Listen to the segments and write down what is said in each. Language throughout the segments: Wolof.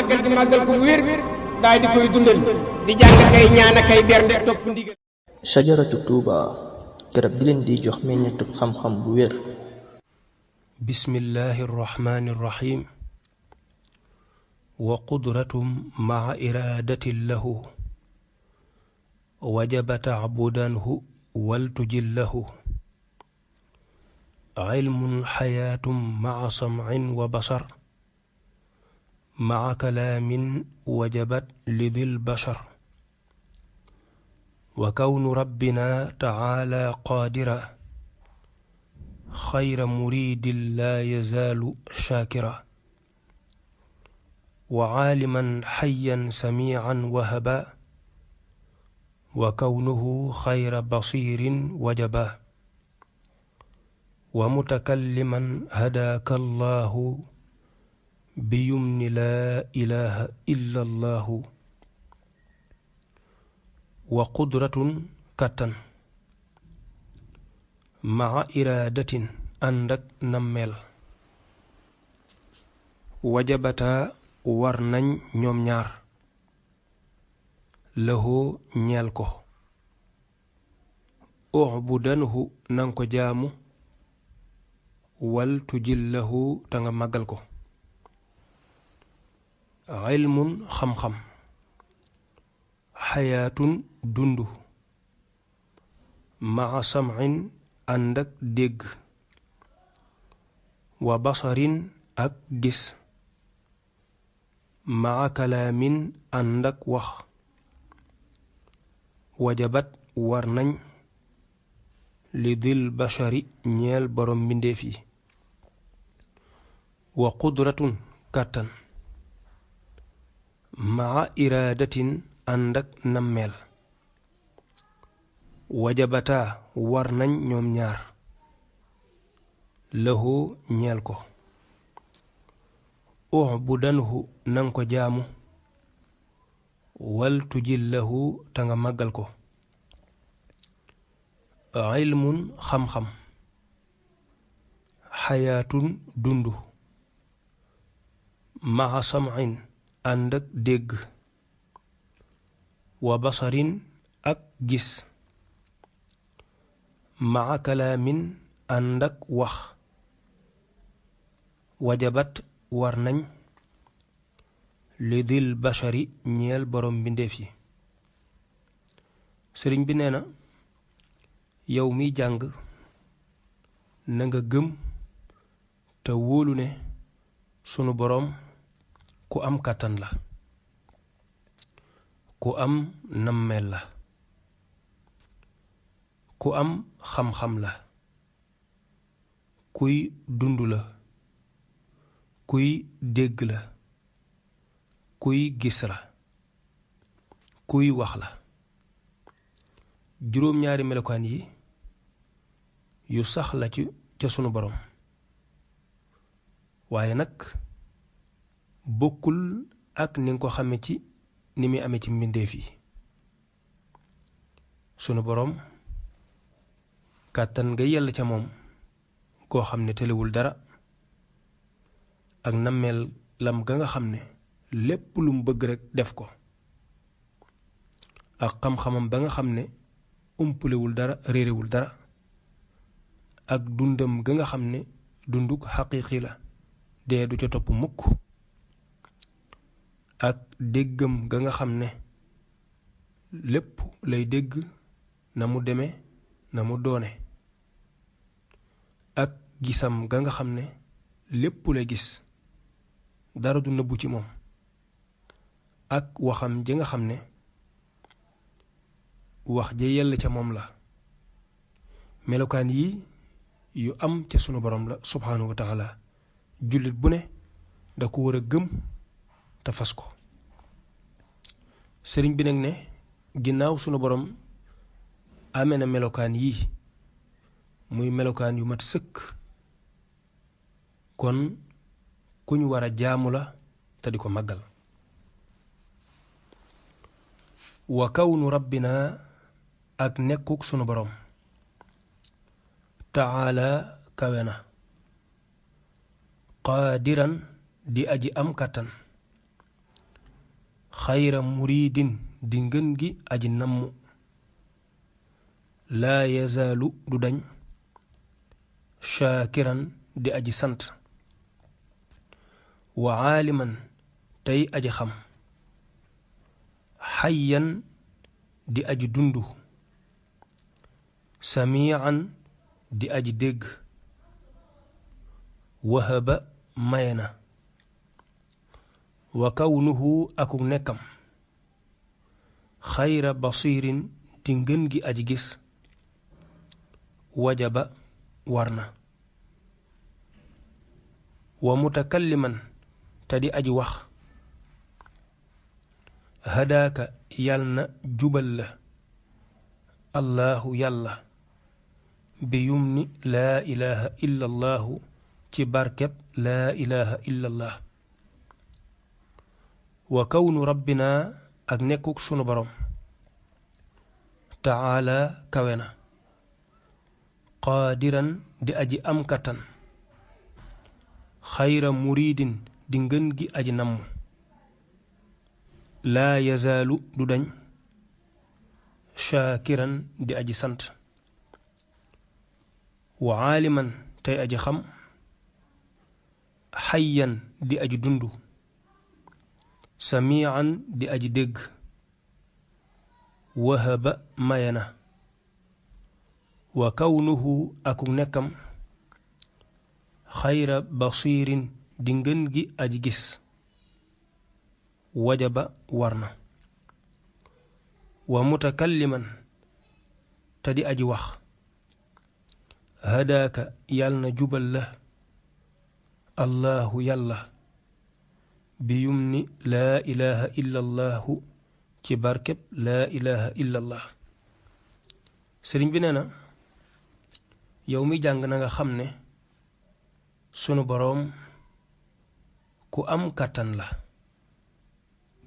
màggal gi màggal ko bu wér daal di koy dundal di jàng kay ñaan kay bernde topp ndigal. shajaratu tuuba garab gi leen di jox meññetu xam-xam bu wér. bismillahi rrahmani rrahim wa qudratum maa iradatin lahu wajaba tacbudanhu waltujillahu ilmun xayaatum maa samcin wa basar maa kalaamin wajabat lidil bashar wa kawnu rabbina tacaala qaadira xayra muridin laa yazaalu shaakira wa caaliman xayan samiican wahaba wa kawnuhu xayra basiirin wajaba wa mutakalliman hadaaka allahu biyumni laa ilaaha illa allahu wa qudratun kattan maa iraadatin ànd ak nammeel wajabata war nañ ñoom ñaar lahoo ñeel ko ubudanhu nang ko jaamu wal tujillahu ta nga màggal ko ilmun xam-xam xayaatun dundu maa sam'in ànd ak dégg wa basarin ak gis maa kalaamin ànd ak wax wajabat war nañ li dil bashari ñeel borom mbindeef yi wa qudratun kàttan maa iraadatin ànd ak nammeel wajabata war nañ ñoom ñaar lahoo ñeel ko ubudanhu nang ko jaamu wal tujillahu ta nga màggal ko ilmun xam-xam xayaatun dundu maa sam'in ànd ak dégg wa basarin ak gis maa kalaamin ànd ak wax wajabat war nañ li dil bashari ñeel borom mbindeef yi. sëriñ bi nee na yow miy jàng na nga gëm te wóolu ne sunu boroom ku am kàttan la ku am nammeel la ku am xam-xam la kuy dund la kuy dégg la kuy gis la kuy wax la. juróom-ñaari melokaan yi yu sax la ci ca sunu boroom waaye nag bokkul ak ni nga ko xame ci ni muy amee ci mbindeef yi. sunu boroom kàttan nga yell ca moom koo xam ne tëlewul dara ak nammeel lam ga nga xam ne lépp lu mu bëgg rekk def ko ak xam-xamam ba nga xam ne umpulewul dara réerewul dara ak dundam ga nga xam ne dunduk xaqiiqi la dee du ca topp mukk ak déggam ga nga xam ne lépp lay dégg na mu deme na mu doone ak gisam ga nga xam ne lépp lay gis dara du nëbbu ci moom ak waxam ja nga xam ne wax ja yell ca moom la. melokaan yi yu am ca sunu borom la subhaanahu wa taala jullit bu ne da ko war a gëm te fas ko. sëriñ bi nag ne ginnaaw sunu borom amee na melokaan yii muy melokaan yu mat sëkk kon ku ñu war a jaamu la te di ko màggal. wa kawnu rabbina ak nekkuk sunu borom taala kawe na qaadiran di aji am kàttan xayra muridin di ngën gi aji namm laa yazaalu du dañ shaakiran di aji sant wa aaliman tey aji xam xayyan di aji dundu samiican di aji dégg wahaba mayena wa kawnuhu akuk nekkam xayra basiirin di ngën gi aji gis wajaba war na wa mutakalliman te di aji wax hadaaka yal na jubal la allahu yàlla bi yumni laa ilaha illa allahu ci barkeb laa ilaha illa allah wa kawnu rabbina ak nekkuk sunu borom taala kawe na qaadiran di aji am kattan xayra muridin di ngën gi aji namm laa yazaalu du dañ shaakiran di aji sant wa aaliman tey aji xam xayyan di aji dundu samiican di aji dégg wahaba mayana wa kawnuhu akuk nekkam xayra basiirin di ngën gi aji gis wajaba war na wa mutakalliman te di aji wax hadaaka yàl na jubal la allahu yàlla bi yumni laa ilaha illa allahu ci barkeb laa ilaha illa allah sëriñ bi nee na yow mi jàng na nga xam ne sunu boroom ku am kàttan la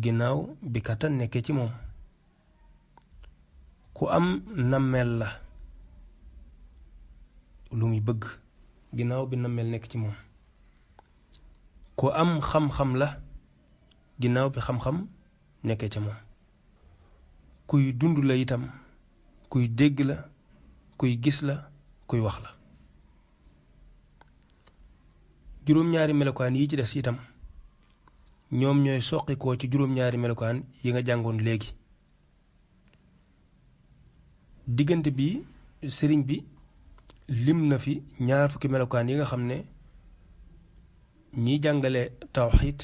ginnaaw bi kàttan nekkee ci moom ku am nammeel la lu muy bëgg ginnaaw bi nammeel nekk ci moom ku am xam-xam la ginnaaw bi xam-xam nekkee ca moom kuy dund la itam kuy dégg la kuy gis la kuy wax la juróom-ñaari melokaan yi ci des itam ñoom ñooy soqikoo ci juróom-ñaari melokaan yi nga jàngoon léegi diggante bi sëriñ bi lim na fi ñaar fukki melokaan yi nga xam ne ñiy jàngale tawxiid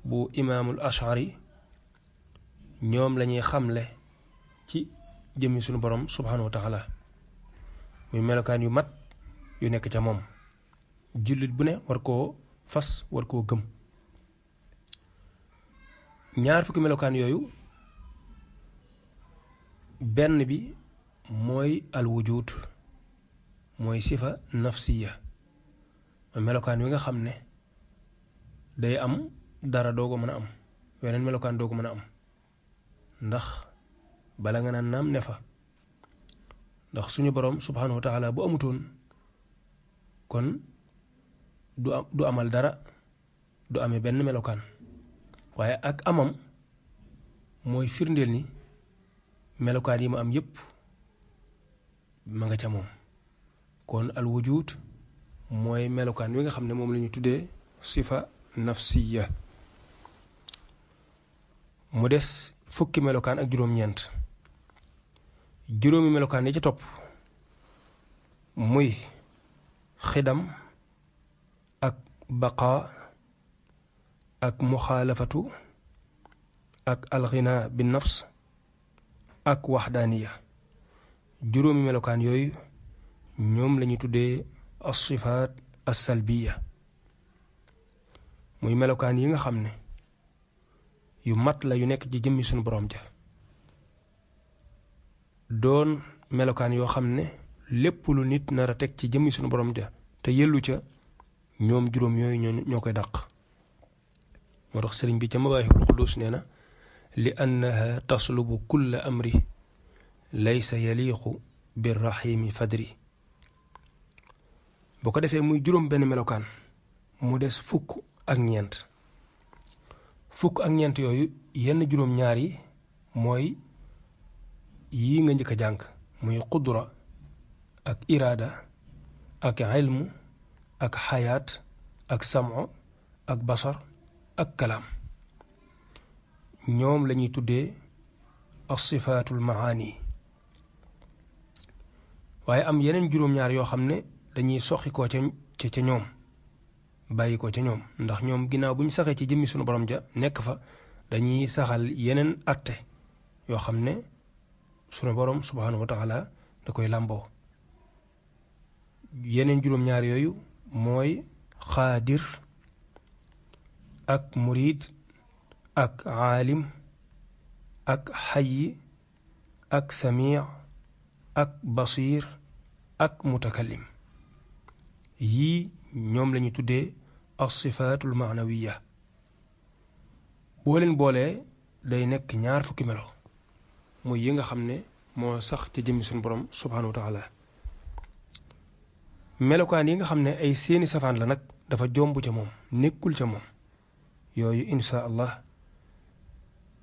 bu imaamul ashari ñoom lañuy xamle ci jëmmi sunu borom subhanahu wa taala muy melokaan yu mat yu nekk ca moom jullit bu ne war koo fas war koo gëm ñaar fukki melokaan yooyu benn bi mooy alwujud mooy sifa nafsiya melokaan wi nga xam ne day am dara doo ko mën a am weneen melokaan doo ko mën a am ndax bala nga naan naam ne fa ndax suñu boroom subhanahu wa taala bu amutoon kon du amal dara du amee benn melokaan waaye ak amam mooy firndeel ni melokaan yi ma am yépp ma nga ca moom kon al wujud mooy melokaan wi nga xam ne moom la ñu tuddee sifa nafsiya mu des fukki melokaan ak juróom-ñeent juróomi melokaan yi ci topp muy xidam ak baqaa ak muxaalafatu ak alxina bi nafs ak waxdaaniya juróomi melokaan yooyu ñoom lañuy tuddee as-sifaat as-salbiya muy melokaan yi nga xam ne yu mat la yu nekk ci jëmmi sunu borom ja doon melokaan yoo xam ne lépp lu nit nar a teg ci jëmmi sunu borom ja te yellu ca ñoom juróom yooyu ñoo koy dàq moo tax sëriñ bi ca mawaahibul quddus nee na li annaha taslubu kulla amri laysa yaliqu birrahimi fadri boo ko defee muy juróom benn melokaan mu des fukk ak ñeent fukk ak ñeent yooyu yenn juróom-ñaar yi mooy yii nga njëkk a jàng muy qudra ak iraada ak ilmu ak xayaat ak samo ak basar ak kalaam ñoom la ñuy tuddee as-sifaatul maani waaye am yeneen juróom-ñaar yoo xam ne dañuy soxi koo ca ñoom bàyyi ko ca ñoom ndax ñoom ginnaaw bu ñu saxee ci jëmmi sunu borom ja nekk fa dañuy saxal yeneen atte yoo xam ne sunu borom subhaanahu wa taala da koy làmboo yeneen juróom-ñaar yooyu mooy xaadir ak murid ak aalim ak xayi ak samii ak basiir ak mutakallim yii ñoom la ñu tuddee as-sifaatul maanawiya boo leen boolee day nekk 2 fukki melo muy yi nga xam ne moo sax ca jëmmi suñu borom subhaanahu wa taala melokaan yi nga xam ne ay seeni safaan la nag dafa jomb ca moom nekkul ca moom yooyu insha allah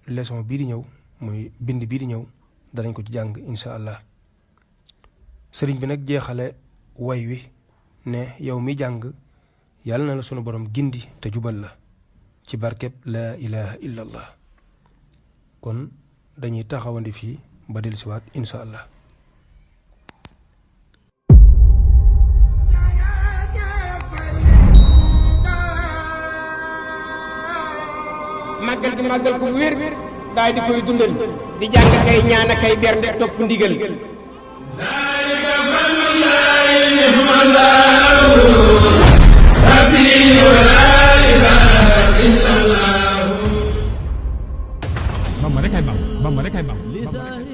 leçon bii di ñëw muy bind bii di ñëw danañ ko ci jàng insha allah sëriñ bi nag jeexale way wi ne yow mi jàng yàlla na la sunu borom gindi te jubal la ci barkeb laa ilaha illa allah kon dañuy taxawandi fii ba dellusiwaat insha allah màggal gi màggal ko wér daal di koy dundal di jàng kay ñaan a kay bernde topp ndigal Bamba rek ay Bamba Bamba rek ay Bamba